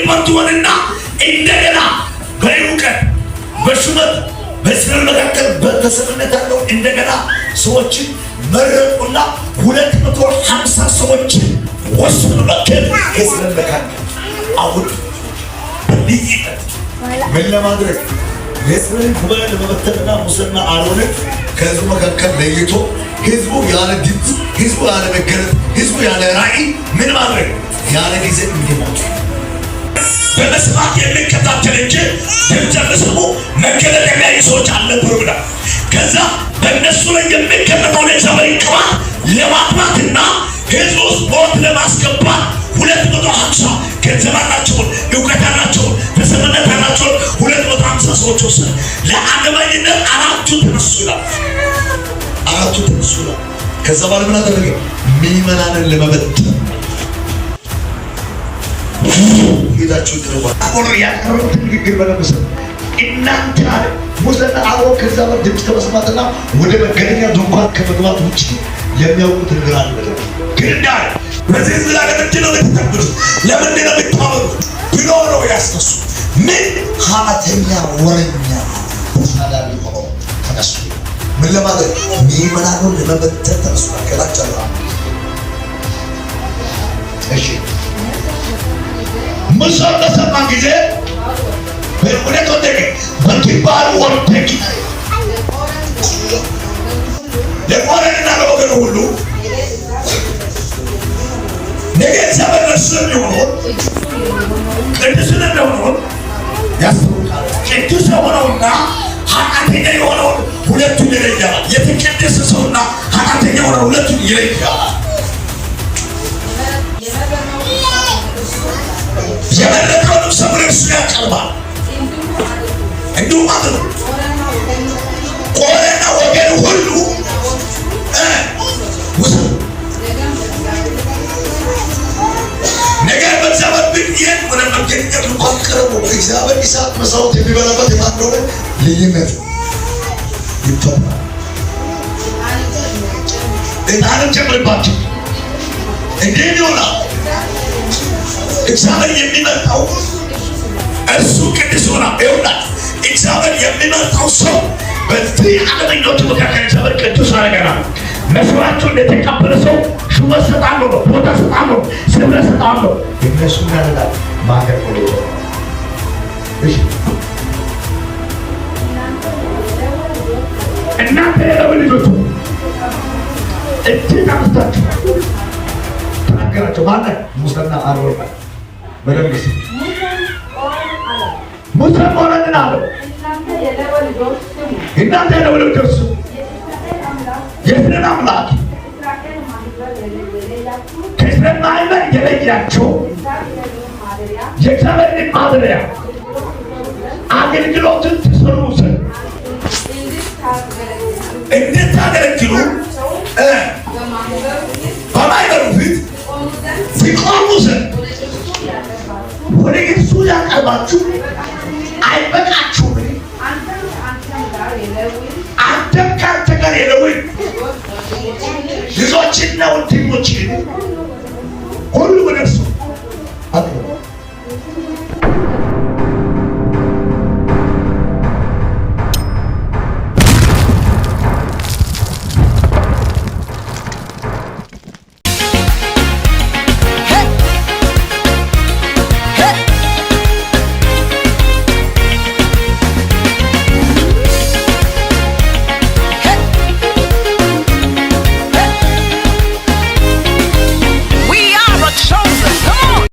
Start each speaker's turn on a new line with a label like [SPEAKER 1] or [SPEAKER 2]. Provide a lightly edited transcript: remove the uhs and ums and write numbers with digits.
[SPEAKER 1] መጥቶንና እንደገና በእውቀት በሹመት በእስራኤል መካከል በተሰሚነት ያለው እንደገና ሰዎችን መረጡና 250 ሰዎችን ወሰኑና ከእስራኤል መካከል አሁን በልዩነት ምን ለማድረግ? የእስራኤል ጉባኤ ለመበተንና ሙሴና አሮንን ከህዝቡ መካከል ለይቶ ህዝቡ ያለ ድምፅ፣ ህዝቡ ያለ መገለጥ፣ ህዝቡ ያለ ራእይ ምን ማድረግ? ያለ ጊዜ እንዲሞቱ። በመስማት የሚከታተል እንጂ ድምፅ የሚሰሙ መገለጥ የሚያዩ ሰዎች አልነበሩም ይላል። ከዛ በእነሱ ላይ የሚቀመጠውን የእግዚአብሔር ቅባት ለማጥፋትና ህዝብ ውስጥ ሞት ለማስገባት 250 ገንዘብ አላቸውን፣ እውቀት አላቸውን፣ ተሰሚነት አላቸውን 250 ሰዎች ወሰደ። ለአድመኝነት አራቱ ተነሱ ይላል። አራቱ ተነሱ ይላል። ከዛ በኋላ ምን አደረገ? ምዕመናንን ለመበተን ሄዳችሁ ቅርቧል። አሁን ያቀረቡት ንግግር በለምስል እናንተ አለ ሙሴና አሮን ከዛ በር ድምፅ ከመስማትና ወደ መገናኛ ድንኳን ከመግባት ውጭ የሚያውቁት ነገር አለ። ግን እንዳለ በዚህ ህዝብ ላይ ለምንድን ነው የምትተብሩት? ለምንድን ነው የምታወሩት? ብሎ ነው ያስነሱ። ምን ሀማተኛ ወረኛ ተሳዳቢ ሆኖ ተነሱ። ምን ለማድረግ? ምዕመናኑን ለመበተን ተነሱ። ከታች አለ። እሺ፣ ሙሴ በሰማ ጊዜ በእውነት ወደቀ፣ በግንባሩ ወደቀ። ለቆሬና ለወገኑ ሁሉ ነገ እግዚአብሔር ለእርሱ የሚሆነውን ቅዱስ የሚሆነውን ያስታውቃል። ቅዱስ የሆነውና ኃጢአተኛ የሆነውን ሁለቱን ይለያል። የተቀደሰ ሰውና ኃጢአተኛ የሆነውን ሁለቱን ይለያል። የመረጠውንም ሰው ለእርሱ ያቀርባል። እንዲሁም አድርጉ ቆሬና ወገኑ ሁሉ ውሰዱ። ነገር በእግዚአብሔር ፊት ይህን ወደ መገናኛ ድንኳን ቅረቡ። እግዚአብሔር ይስሐቅ መስዋዕት የሚበላበት የማን እንደሆነ ልዩነት ይፈጥራል። ዕጣንም ጨምርባቸው። እንዲህም ይሆናል እግዚአብሔር የሚመርጠው እርሱ ቅዱስ ይሆናል። ይኸውላችሁ እግዚአብሔር የሚመርጠው ሰው በዚህ ዓለመኞቹ መካከል እግዚአብሔር ቅዱስ አደረገናል። መስዋዕቱን የተቀበለ ሰው ሹመት እሰጣለሁ ነው፣ ቦታ እሰጣለሁ፣ ስፍራ እሰጣለሁ። እነሱ ያደርጋል ማገልገል ይጀምራል። እሺ፣ እናንተ የሌዊ ልጆች እጅግ አብዝታችሁ ተናገራቸው። ማነው? ሙሴና አሮን። በደንብ ስሙ። ሙሴም አሮንን አለው፣ እናንተ የሌዊ ልጆች ስሙ፣ የእስራኤል አምላክ ከእስራኤል ማኅበር የለያችሁ የእግዚአብሔርን ማደሪያ አገልግሎትን ትሰሩ ዘንድ እንድታገለግሉ በማኅበሩ ፊት ትቆሙ ዘንድ ወደ እርሱ ያቀርባችሁ አይበቃችሁም? አንተም ከአንተ ጋር የሌዊ ልጆችና ወንድሞችህን ሁሉ ወደ እርሱ